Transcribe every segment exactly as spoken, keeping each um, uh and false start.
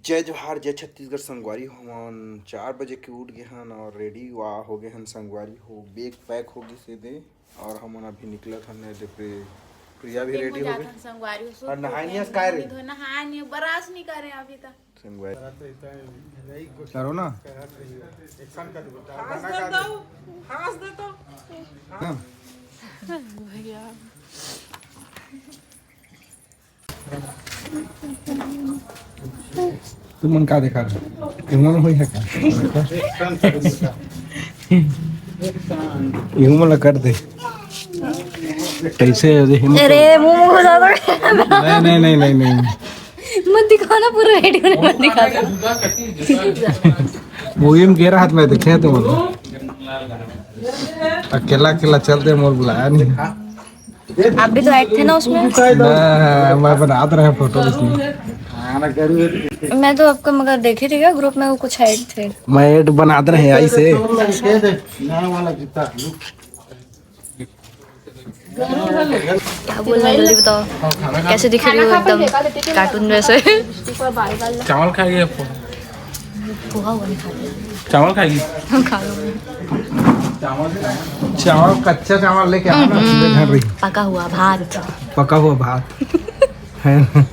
जय जोहार, जय छत्तीसगढ़ संगवारी हो। हमन चार बजे के उठ गे हन और रेडी वा हो गे हन संगवारी हो। बैग पैक हो गिस हे दे और हमन अभी निकलत हन। दे प्रि-, प्रिया भी रेडी हो गे। संगवारी हो, और नहाए नहीं हस काय रे? नहाए नहीं, brush नहीं करे अभी तक। संगवारी करो ना। हाँ। भैया। तुमन का देखा? इमन होई है का? इहू मन ला कर दे। कैसे हो दे? अरे, मुंह, मुंह ज्यादा। नहीं, नहीं, नहीं, नहीं, नहीं। मत दिखाना, पूरा वीडियो में मत दिखाना। मूवी में गेरा हाथ में देखे तुमन। अकेला, अकेला चल दे, मोर बुलाया नहीं। आप भी तो ऐड थे ना उसमें। ना, मैं बनात रहे फोटो उसमें। मैं तो आपको मगर देखे थे क्या ग्रुप में, वो कुछ ऐड थे। मैं ऐड बनात रहे आई से। क्या बोलना है जल्दी बताओ, कैसे दिख रही हो एकदम कार्टून जैसे। चावल खाएगी आपको? पोहा हुआ नहीं खाते। चावल खाएगी? हम खा लो। चावल, कच्चा चावल लेके आना, हम्म, सीधे घर रही। पका हुआ भात। पका हुआ भात। है ना?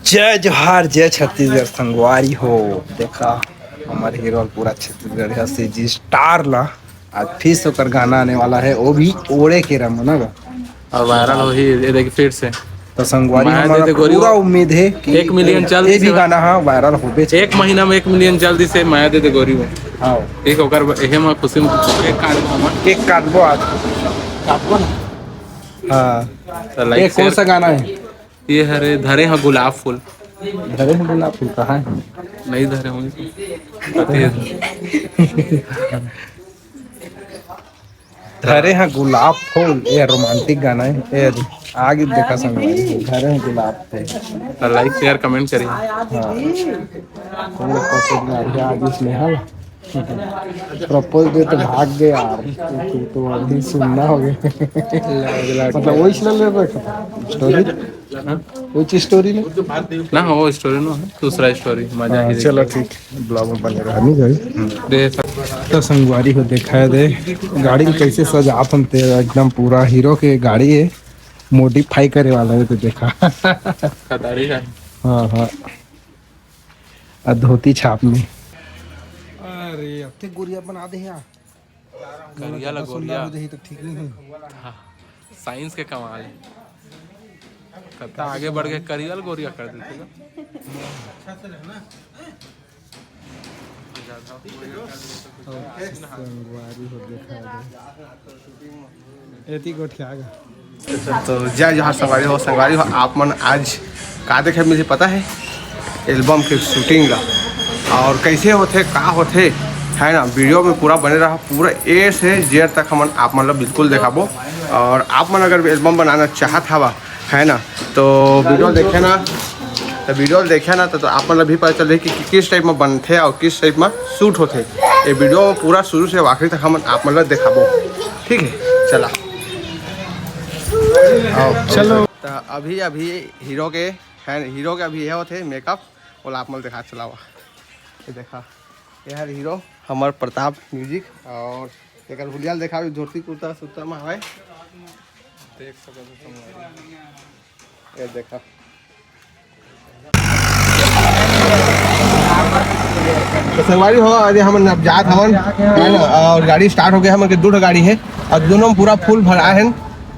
जय जोहार, जय छत्तीसगढ़ संगवारी हो। देखा, हमारे हीरो पूरा छत्तीसगढ़ से जी स्टार ला आज फिर से ओकर गाना आने वाला है, वो भी ओड़े के रम ना बा। और वायरल होही, ये देखिए फिर से। तो संगवारी, माया हमारा दे दे गोरी पूरा हो। उम्मीद है कि एक मिलियन जल्दी ये भी से गाना, हाँ, वायरल होबे। एक महीना में एक मिलियन जल्दी से माया दे दे गोरी हो। हाँ। एक ओकर ब-, एहे में खुशी में केक काटबो हम। केक काटबो आज। काटबो ना। हाँ। तो लाइक ये कौन शेयर सा गाना है? ये हरे धरे ह गुलाब फूल। धरे ह गुलाब फूल कहाँ है? नहीं धरे होंगे। धरे ह गुलाब फूल, ये रोमांटिक गाना है। ये आगे देखा संगवारी, धरे ह गुलाब फूल। तो लाइक शेयर कमेंट करिए। हाँ। पूरा पसंद आ रही है आज इसमें, है ना? प्रपोज दे तो भाग गए यार, तू तो अभी सुनना हो गया। मतलब वही सुना ले रखा था स्टोरी। हाँ? वो चीज स्टोरी में ना, वो स्टोरी ना है, दूसरा स्टोरी मजा हाँ, ही चलो देखिए। ठीक, ब्लॉग में बने रहा नहीं जाए। हम्म। दे तो संगवारी हो देखा है दे, गाड़ी में कैसे सजात हन ते एकदम पूरा हीरो के गाड़ी है, मॉडिफाई करे वाला है तो देखा। खदारी है। हाँ, हाँ। आ धोती छाप में। अरे, अब ते गोरिया बना दे यार। करिया ला ज्यादा सुंदर गोरिया। हो जाही तो ठीक नहीं होही। हाँ, साइंस के कमाल है। कत्ता आगे बढ़ के करिया ला गोरिया कर देते ना। संगवारी हो देखा दे। एती गोठिया गा। तो जय जोहार संगवारी हो, संगवारी हो, आप मन आज का देखे मुझे पता है, एल्बम के शूटिंग ला और कैसे होथे, का होथे, है ना। वीडियो में पूरा बने रहा, पूरा ए से जेड तक हमन आप मन ला बिल्कुल देखाबो। और आप मन अगर एल्बम बनाना चाहत हवा, है ना, तो वीडियो देखे ना, तो वीडियो देखे ना, तो, तो आप मन ला भी पता चले कि, कि किस टाइप में बनथे और किस टाइप में शूट होथे। ये वीडियो में पूरा शुरू से आखिरी तक हमन आप मन ला देखाबो, ठीक है? चला, आओ। चलो। तो अभी, अभी हीरो के, है, हीरो के अभी ये होथे मेकअप, ओला आप मन ला देखा चलावा। ये देखा, ये हर हीरो हमर प्रताप म्यूजिक, और एकर हुलिया ल देखा, अभी धोती कुर्ता सुरता में हवय, देख सकत हो संगवारी। ये देखा। तो संगवारी हो, अरे हमन अब जात हवन, है ना, और गाड़ी स्टार्ट हो गया, हमन के दू ठो गाड़ी है और दोनों में पूरा फुल भरा है,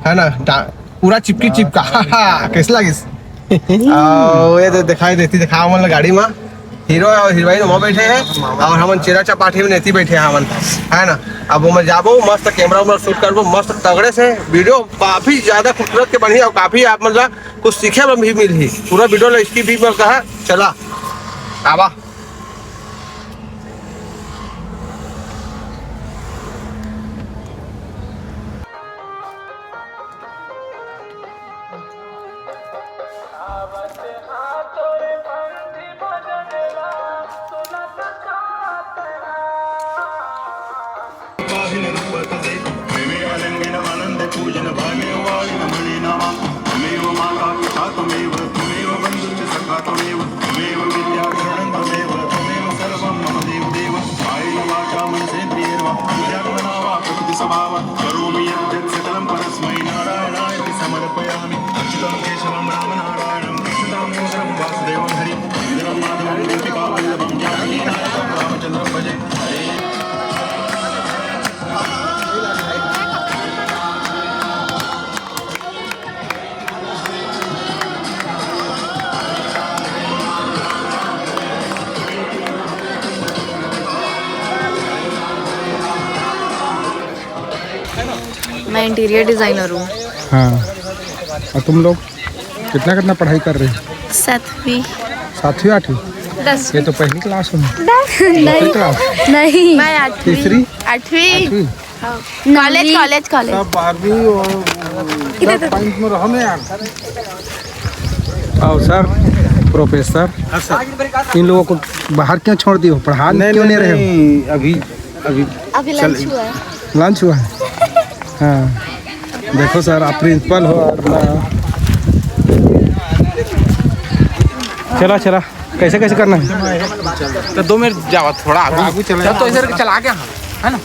है ना, टा-, पूरा चिपकी चिपका। कैसे लागिस? और ये दे-, दिखाई देती, दिखाओ मन गाड़ी में। हीरो और हीरोइन वो बैठे हैं और हमन चेला चपाटी में नेती बैठे हैं हमन, है ना। अब ओमे जाबो, मस्त कैमरा वैमरा शूट करबो, मस्त तगड़े से वीडियो काफी ज्यादा खूबसूरत के बनी और काफी आप मन ला कुछ सीखे में भी मिलही। पूरा वीडियो ला स्किप भी मत कहा, चला आवा। त्वमेव त्वमेव बन्धुश्च सखा त्वमेव त्वमेव विद्या शरणं त्वमेव त्वमेव सर्वं मम देव देव। कायेन वाचा मनसेन्द्रियैर्वा बुद्ध्यात्मना वा प्रकृति स्वभावात् करोमि यद्यत् सकलं परस्मै नारायणायेति समर्पयामि। अच्युतं केशवं रामनारायणं कृष्णदामोदरं वासुदेवं हरिं इंद्रं माधवं गोपिकावल्लभं जानकीनायकं रामचंद्रं भजे। हरे। मैं इंटीरियर डिजाइनर हूँ। हाँ। और तुम लोग कितना कितना पढ़ाई कर रहे हो? सातवीं। सातवीं आठवीं? ये दसवीं। तो पहली क्लास में। दस। नहीं। क्लास? नहीं। मैं आठवीं। तीसरी? आठवीं। आठवीं? हाँ। कॉलेज, नौवीं। College, college. सब बारहवीं और इधर, इधर। पॉइंट में रहो ना यार। आओ सर, प्रोफेसर। हाँ सर। इन लोगों को बाहर क्यों छोड़ दिए हो? पढ़ा नहीं, क्यों नहीं, नहीं रहे हो? नहीं, अभी अभी अभी चल- लंच हुआ है। लंच हुआ है। हाँ, देखो सर, आप प्रिंसिपल हो और ना। चला चला, कैसे कैसे करना है? तो दो मिनट जाओ, थोड़ा आगू। आगू चला। चल, तो ऐसे करके चला गया, है ना?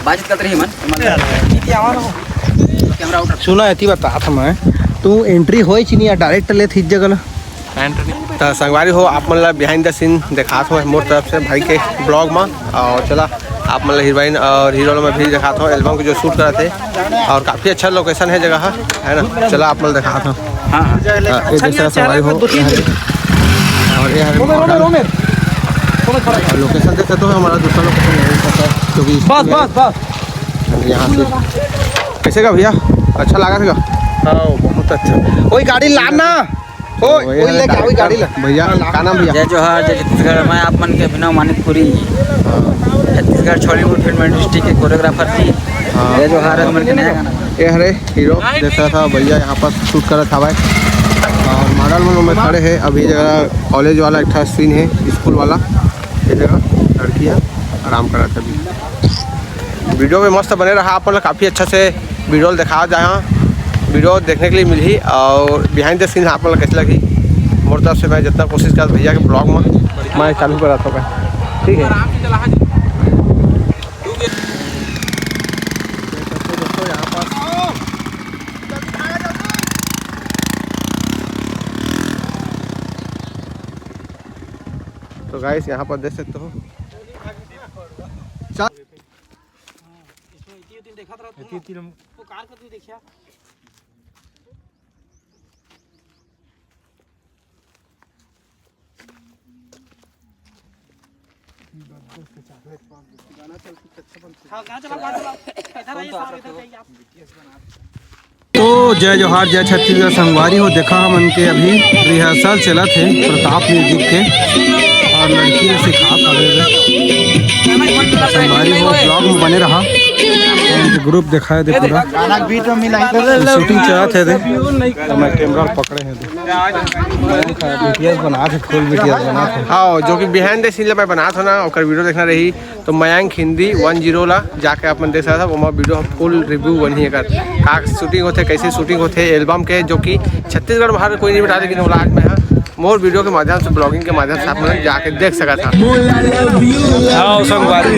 बातचीत करते रहिए मन। Camera out. सुना, एती बता था मैं, तू एंट्री होए चिनिया डायरेक्ट ले थी जगह ना। तो संगवारी हो, आप मन ला बिहाइंड द सीन देखात हो मोर तरफ से भाई के ब्लॉग में। और चला, आप मन ला हीरोइन और हीरो में भी देखात हो एल्बम के जो शूट करत हे। और काफ़ी अच्छा लोकेशन है जगह, है ना? चला, आप मन ला देखात हो। हाँ, हाँ। हाँ, ये जैसा संगवारी हो, और ये हमारा लोकेशन देख सकते हो, हमारा दूसरा लोकेशन नहीं पता है, क्योंकि बस, बस, बस। यहाँ से कैसे का भैया, अच्छा लगा था? हाँ, बहुत अच्छा। वही गाड़ी लाना। ओ, तो ये वही है लेके आओ, वही गाड़ी ला। भैया, हाँ, ला। का नाम भैया? जय जोहार, जय छत्तीसगढ़। मैं आप मन के अभिनव मानिकपुरी, हाँ। छत्तीसगढ़ छॉलीवुड फिल्म इंडस्ट्री के कोरियोग्राफर थी। हाँ। जय जोहार, आप मन के नया गाना। ये हरे हीरो, देख सकत हा भैया यहाँ पर शूट करत हवय। और मॉडल मन में खड़े हैं। अभी जगह कॉलेज वाला एक ठा सीन है, स्कूल वाला। ये जगह लड़की है, आराम करत है अभी। वीडियो में मस्त बने रहा, आप मन ला काफ़ी अच्छा से वीडियो दिखावत जाए। वीडियो देखने के लिए मिलही और बिहाइंड द सीन आप मन ला कैसे लगही। मोर तरफ से मैं जितना कोशिश करत भैया के ब्लॉग में मैं चालू करत हूँ, ठीक है। तो गाइस, यहाँ पर देख सकते हो, चा- इसमें इतनी, इतनी देखा था तुम। इतनी, इतनी हम वो कार का तू देखिया। हाँ, गाना चला, गाना चला। इधर आइए साहब, इधर जाइए आप। तो जय जोहार, जय छत्तीसगढ़ संगवारी हो। देखा हमन के अभी रिहर्सल चलत हे प्रताप म्यूजिक के और लड़की ल सिखात हवे रे। संगवारी हो, ब्लॉग में बने रहा। हमन के ग्रुप देखाए दे पूरा। गाना के बीच में मिला ही तो। शूटिंग चलत हे दे। तो मैं कैमरा पकड़े हे दे। बीटीएस बनात हे, फुल बीटीएस बनात हे। हाँ, जो कि बिहाइंड द सीन ल मैं बनात हूँ ना, ओकर वीडियो देखना रही। तो मयंक हिंदी वन जीरो ला जाके आप मन देख सकत हव, ओमा वीडियो फुल रिव्यू बनही एकर, का शूटिंग होथे, कैसे शूटिंग होथे एल्बम के, जो कि छत्तीसगढ़ में हर कोई नहीं बता, लेकिन ओला आज मैं ह मोर वीडियो के माध्यम से, ब्लॉगिंग के माध्यम से आप मन जाके देख सकत हव। आओ संगवारी।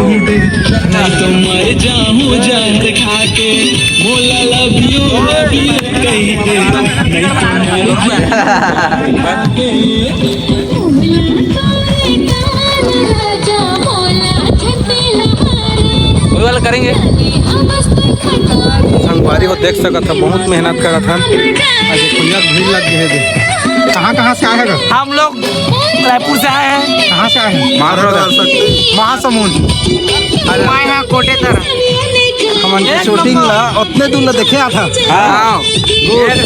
वही वाला करेंगे। संगवारी हो, देख सकत ह, बहुत मेहनत करत हन। आज भैया भीड़ लग गए हैं। कहाँ, कहाँ से आए हैं? हम लोग रायपुर से आए हैं। कहाँ से आए हैं? महासमुंद। महासमुंद। अरे, मैं यहाँ कोटेतर। हमन के एक शूटिंग नंबर। ला उतने दूर ला देखे आ था। हाँ। गुड।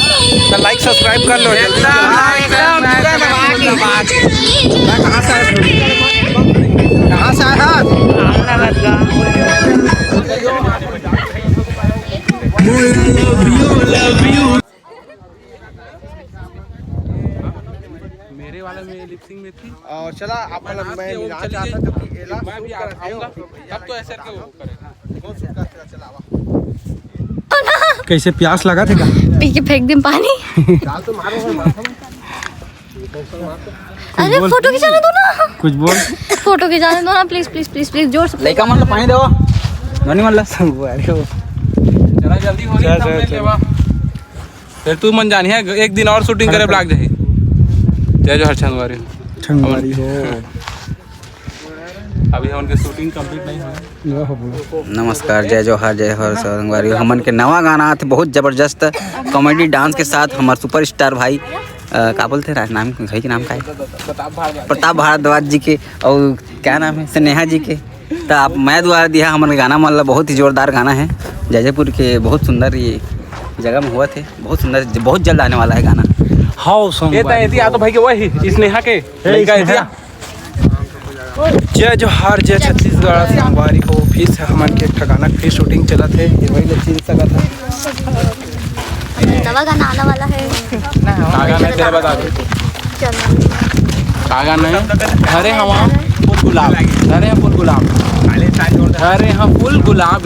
तो लाइक सब्सक्राइब कर लो। एकदम, एकदम, पूरा दबा के। मैं कहाँ से आया? कहाँ से आया? मेरे वाले में लिपसिंग में थी। और चला, अपन मैं मिलाना चाहता था कि एला मैं भी शूट करते हो। आऊंगा, तब तो ऐसे करके वो करेगा। कौन शूट करते हो? चला, वाह। कैसे, प्यास लगा थे का? पी के फेंक दे पानी। अरे बोल। फोटो खिंचाने दो ना। कुछ बोल। फोटो खिंचाने दो ना, प्लीज प्लीज प्लीज प्लीज, जोर से। लइका मन ला पानी देवा। ननी मन ला। अरे वो। चला जल्दी हो, चल, चल, चल। लेवा। फिर तू मन जानिया, एक दिन और शूटिंग करे ब्लॉग जाही। जय जोहार संगवारी। संगवारी हो। अभी हमन के शूटिंग कंप्लीट नहीं हुआ। नमस्कार, जय जोहार, जय हर संगवारी। हमन के नवा गाना आथे, बहुत जबरदस्त कॉमेडी डांस के साथ। हमार सुपरस्टार भाई, अ, का बोलते रहा नाम, भाई के नाम का है? प्रताप भारद्वाज जी के, और क्या नाम है, स्नेहा जी के। तो आप मैं द्वारा दिया हमन के गाना मन ला, बहुत ही जोरदार गाना है। जैजयपुर के बहुत सुंदर ये जगह में हुआ थे, बहुत सुंदर, बहुत जल्द आने वाला है गाना। हाँ, ये तो एती आ तो भाई के वही स्नेहा के लड़का एती आ। जय जोहार, जय छत्तीसगढ़, संगवारी हो। फिर से हमन के एक ठा गाना के फिर शूटिंग चलत हे, ये वही ले चिल सकत हे। नवा गाना आने वाला है। का गाना है तेरा, बता दे। चल। का गाना है? हरे हवा फूल गुलाब, हरे फूल गुलाब, हरे हम फूल गुलाब।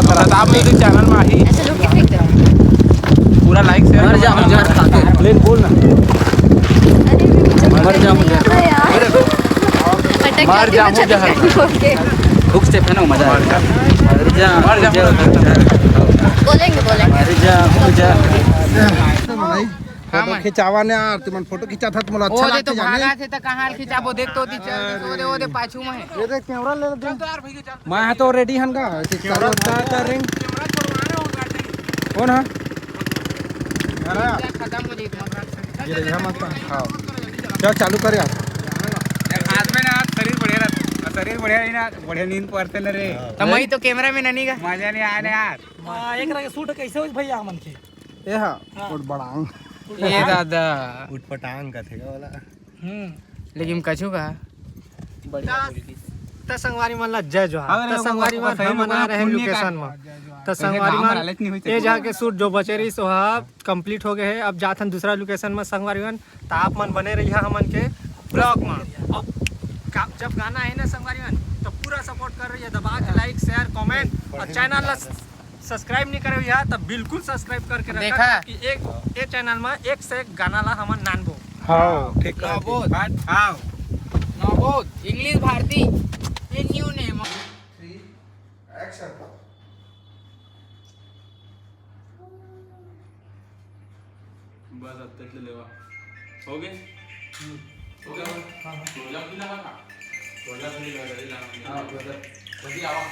प्रताप म्यूजिक चैनल में आही। ऐसे लोग के फेंक दे। पूरा लाइक शेयर मर जा, मर जा, खा के। लेकिन बोल ना। अरे, मर जा, मर जा। अरे यार। अटक मर जाती जा, हूँ, मर जा। जहर। बोल के। भूख से फेनो मजा आएगा। मर जा, मर जा, मर जा। बोलेंगे, बोलेंगे। मर जा, मर जा। फोटो खिंचावा ने यार, तुमन फोटो खिंचात हत, मोला अच्छा वो दे लागथे तो जाने। भागा थे तो कहाँ खिंचाबो, देख तो दी चल, वो दे, वो दे पाछू में है। ये देख कैमरा ले ले। मैं तो रेडी हन गा, कैमरा का, का रिंग। कौन है? खत्म हो जाई तुम्हारा। ये रही हम आपका। हाँ। चल चालू कर यार। यार, हाथ में ना, शरीर बढ़िया रहता, शरीर बढ़िया रही ना, बढ़िया नींद पड़ते ना रे। तो मैं तो कैमरा में नहीं गा। मजा नहीं आया ना यार। हाँ, एक रंग सूट कैसे हो भैया हमन के? ए हा, हाँ। उठ बड़ांग। ये दादा। उठ पटांग का थे वाला। हम्म, लेकिन कछु का। बढ़िया बोल के। त संगवारी मन ला जय जोहार। हाँ, त संगवारी मन, हम आ रहे हैं लोकेशन में। त संगवारी मन, ये जहाँ के शूट जो बचे रही सो हा कंप्लीट हो गए है। अब जाथन दूसरा लोकेशन में संगवारी मन, त आप मन बने रहिए हमन के ब्लॉग में। अब का-, जब गाना है ना संगवारी मन, तो पूरा सपोर्ट कर रही है, दबा के लाइक, शेयर, कमेंट और चैनल ला सब्सक्राइब नहीं करे हुआ, तब बिल्कुल सब्सक्राइब करके रखा देखा। कि एक, एक चैनल में एक से एक गाना ला हमन नानबो। हाँ, ठीक है। नवबोध। हाँ। नवबोध, इंग्लिश भारती, ये न्यू नेम। Three, action. बस अब तक ले लेवा। हो गए? हो गया? हाँ, हाँ। क्लोजअप भी लगा था? क्लोजअप भी लगा, जल्दी लगा। हाँ, क्लोजअप। जल्दी आवा।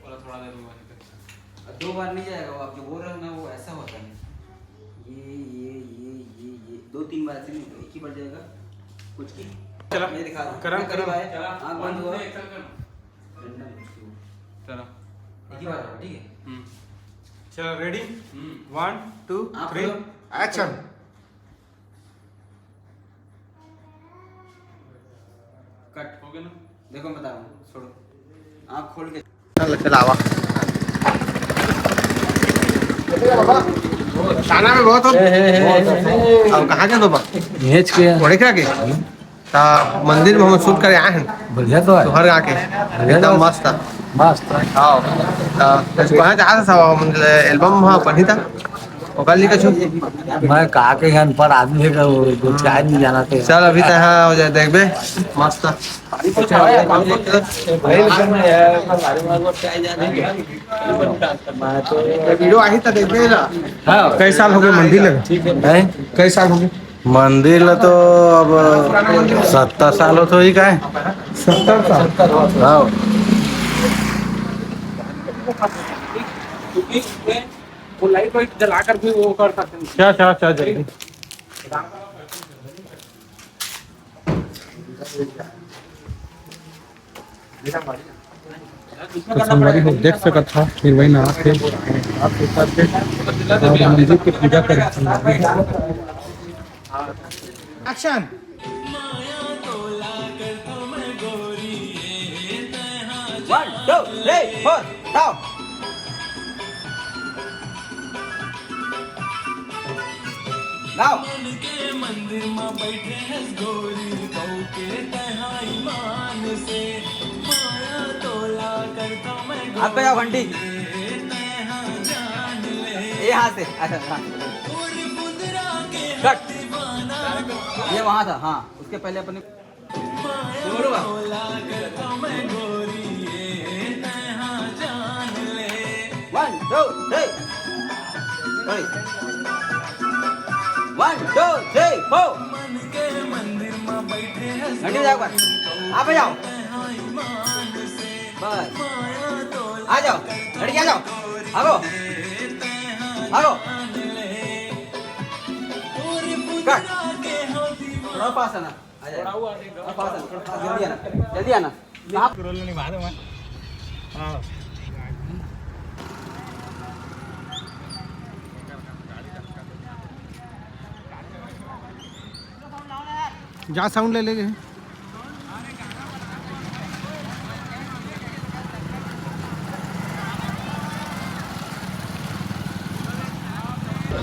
बोला थोड़ा देर में। और दो बार नहीं जाएगा वो, आप जो बोल रहे हो ना, वो ऐसा होता है। ये, ये, ये, ये, ये, दो तीन बार ऐसे नहीं होता, एक ही बार जाएगा। कुछ की चला। मैं दिखा रहा हूँ। करम, मैं करीब करम। आया। चला। आँख बंद हुआ। एक्शन करना। चला। एक ही बार होगा, ठीक है? हम्म। चलो, रेडी? हम्म। वन, टू, आप थ्री, बोलो। एक्शन। कट। हो गया ना? देखो, मैं बता रहा हूँ, छोड़ो। आँख खोल के। चल, चल, आवा। खाना में बहुत हो। अब कहाँ के दो बा? भेज के। ओड़े क्या के? ता मंदिर में हम शूट करे आए हैं। बढ़िया तो है। तोहर गा के। बढ़िया एकदम तो मस्त है। मस्त है। हाँ। ता कहाँ जा रहा था, मतलब, एल्बम वहाँ बनी था। ओकर लिए कछु? मैं का के अनपढ़ आदमी है, वो दो चाय नहीं जाना थे। चल, अभी तो हाँ हो जाए, देखबे। मस्त। वीडियो आही त देखबे ना। हाँ। कई साल हो गए मंदिर लगे? हैं? कई साल हो गए? मंदिर ल तो अब सत्तर साल होत होही काय? सत्तर साल? हाँ। वो लाइट वाइट जला कर भी वो कर सकते हैं। अच्छा, अच्छा, अच्छा, जल्दी। तो संगवारी हो देख सकत हा, फिर वही ना आके और मंदिर के पूजा करे संगवारी। Action. One, two, three, four, stop. गाओ। मन के मंदिर में बैठे है गोरी, कऊ के तहा ईमान से, माया तोला आप पे जाओ घंटी। ये हाथ से। अच्छा, हाँ। कट। ये वहाँ था, हाँ। उसके पहले अपने One, two, three. Sorry. One, two, three, four. घंटी बजाओ एक बार। आप जाओ। बस। आ जाओ। लड़की आ जाओ। भागो। भागो। कट। थोड़ा पास आना। आ जाओ। थोड़ा पास आना। जल्दी आना। जल्दी आना। आप जा साउंड ले लेके।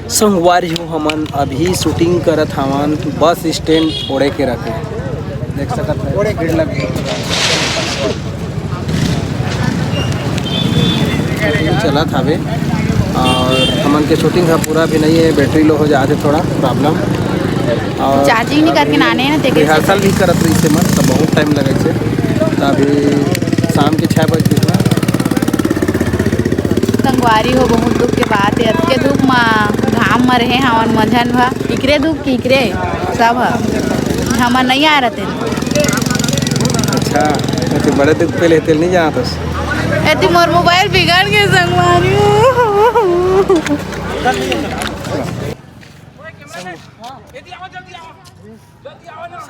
संगवारी हो, हमन अभी शूटिंग करत हवन बस स्टैंड ओढ़े के रखे। देख सकत हव, भीड़ लगे। शूटिंग चलत हवे और हमन के शूटिंग ह पूरा भी नहीं है, बैटरी लो हो जात हे, थोड़ा प्रॉब्लम। और चार्जिंग नहीं करके अभी नाने ना, तेके रिहर्सल भी करत रहिसे मन, तो बहुत टाइम लगे से। तो अभी शाम के छः बज चुका। संगवारी हो, बहुत दुख के बात है, अतके धूप म घाम म रहे हवन मंझन भा, इकरे धूप की इकरे सब ह, हमर नहीं आ रहते। अच्छा, तो बड़े दुख पे लेते नहीं जाना तो। एती मोर मोबाइल बिगड़ गए संगवारी हो।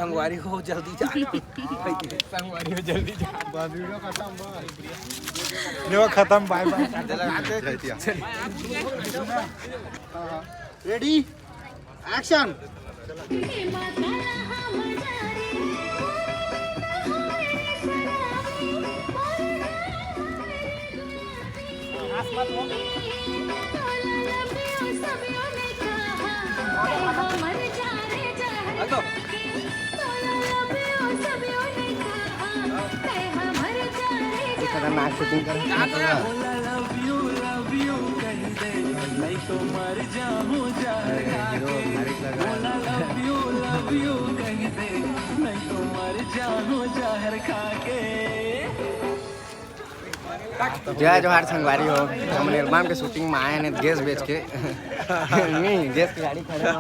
संगवारी हो जल्दी जा। संगवारी हो जल्दी जा। बस वीडियो खत्म, बस। वीडियो खत्म, बाय बाय। Ready, action. खतरनाक शूटिंग कर। जय जोहार संगवारी हो, हमन एल्बम के शूटिंग में आए हैं गैस बेच के। नहीं, गैस की गाड़ी खड़े हैं।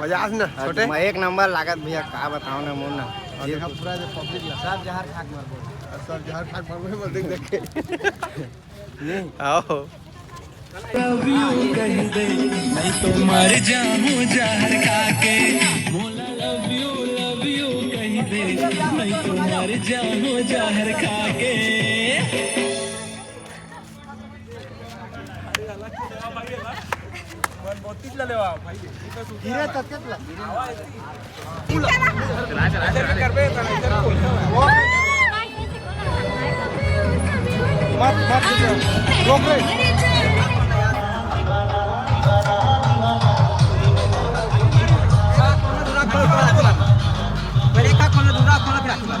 मजा आस ना, छोटे? मैं एक नंबर लागत भैया, का बताओ ना मुन्ना। और देखा पूरा जो पब्लिक ला, सब जहर खाक मरबो। सब जहर खाक मरबो, बोल देख देख के। आओ। Love you कह दे, नहीं तो मर जाऊं जहर खा के। मोला love you, love you कह दे, नहीं तो मर जाऊं जहर खा के।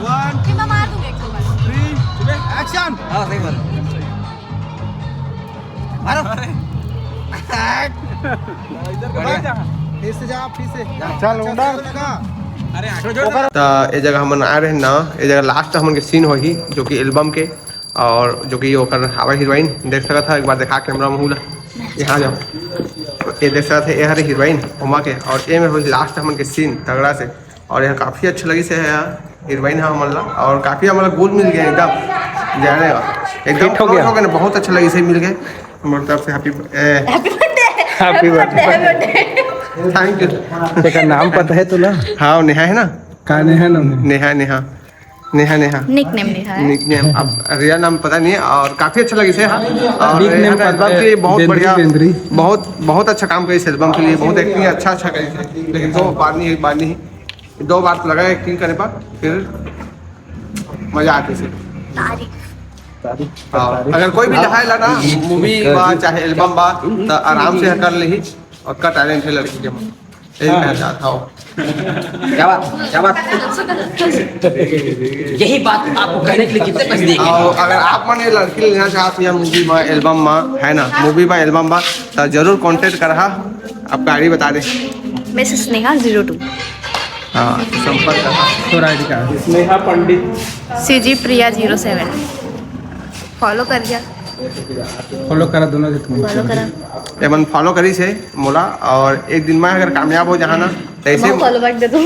One, three, action। मारो। फिर से जा, फिर से। चल, उंडा। त ए जगह हमन आए रहे ना, ए जगह लास्ट हमन के सीन होही, जो कि एल्बम के, और जो कि ओकर हवा हीरोइन देख सकत ह, एक बार देखा कैमरा में हुला, यहाँ जाओ, ये देख सकत ह, ये हरे हीरोइन ओमा के, और ए में होही लास्ट हमन के सीन तगड़ा से। और यहाँ काफी अच्छा लगिस हे यार, हीरोइन ह हमन ला, और काफी हमन ला गुल मिल गया एकदम, जाने का एकदम फिट हो गया। हो गया ना, बहुत अच्छा लगिस हे मिल के। हमारे तरफ से happy, A, Happy birthday। Happy birthday। Thank you। तेकर नाम पता है तोला? हाँ, नेहा है ना? का नेहा नाम है? नेहा, नेहा, नेहा, नेहा। Nickname नेहा है। Nickname, अब रियल नाम पता नहीं है। और काफी अच्छा लगिस हे, हाँ। और निकनेम एल्बम के लिए बहुत बेंद्री, बढ़िया, बेंद्री। बहुत, बहुत अच्छा काम करिस एल्बम के लिए, बहुत एक्टिंग अच्छा, अच्छा करिस हे। लेकिन दो बार नहीं, एक बार नहीं, दो बार तो लगा एक्टिंग करे पर, फिर मजा आतिस हे। तारीफ। हाँ, अगर कोई भी चाहेला ना, मूवी बा चाहे एल्बम बा, तो आराम से कर लेही। पक्का टैलेंट है लड़की के मन। यही मैं चाहता हूँ। क्या बात, क्या बात। यही बात आपको कहने के लिए कितने पैसे दिए गए? और अगर आप मन ये लड़की लेना चाहते हैं मूवी में, एल्बम में, है ना, मूवी में, एल्बम में, तो जरूर कॉन्टेक्ट करा। आपका आईडी बता दे। मिस स्नेहा जीरो टू। हाँ, तो संपर्क करा। तोर आईडी का है? स्नेहा पंडित। सी जी प्रिया जीरो सेवन। फॉलो कर दिया। फॉलो करा दोनों के तुम। फॉलो करा। एमन फॉलो करी से मोला, और एक दिन में अगर कामयाब हो जाना ना, तो ऐसे मैं फॉलो बैक दे दूँ।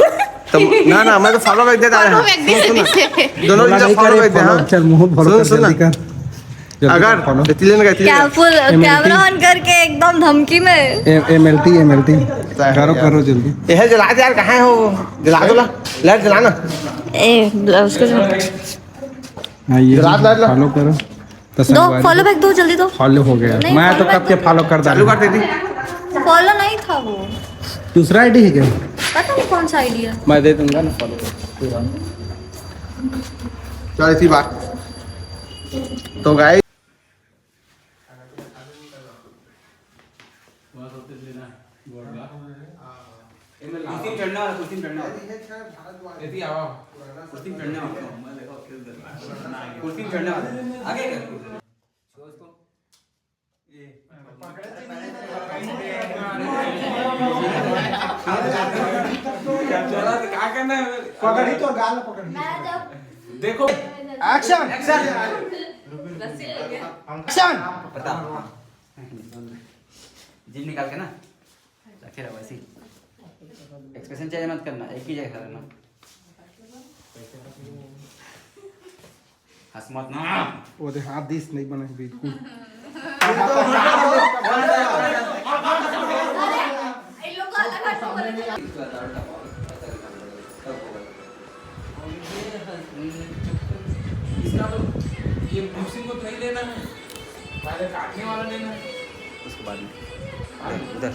तो ना ना, मैं तो फॉलो बैक देता फॉलो है। बैक दे सुन, सुन, दीजिए। दोनों बोला जब नहीं फॉलो करे, बैक दे। फॉलो, हाँ, चल मुंह फॉलो सुन, कर, सुन ना। जल्दी कर। जल्दी अगर कर फॉलो। इतने का इतने क्या फुल कैमरा ऑन करके एकदम धमकी में। एम एल टी, एम एल टी। है करो, यार। करो जल्दी। ये है, जला दे यार, कहाँ है वो? जला दो ला, लाइट जलाना। ए, उसको जो हाँ, ये रात, रात, रात। फॉलो करो। तो दो, संगवारी फॉलो बैक दो, जल्दी दो। फॉलो हो गया। नहीं, मैं तो फॉलो कब के बैक फॉलो कर चालू डाला। कर दे दी। फॉलो नहीं था वो। दूसरा आईडी है क्या? पता नहीं कौन सा आईडी है। मैं दे दूंगा ना फॉलो। चल, इसी बात। तो गाइस, कुर्सी में चढ़ने वाला, कुर्सी में चढ़ने वाला। यदि आवा। कुर्सी में चढ़ने वाला। कुर्सी में चढ़ने वाला। आगे क्या? चला तो क्या करना है? पकड़ी तो गाल पकड़ी। देखो। Action, action. एक्शन। बता। जीभ निकाल के ना रखे रहो ऐसे ही। एक्सप्रेशन चेंज मत करना, एक ही जगह रहना। हंस मत ना। वो दे हाथ दिस नहीं बना है बिल्कुल। इसका तो, ये मुर्शिद को तो नहीं लेना है, पहले काटने वाला लेना है। उसके बाद में उधर, उधर।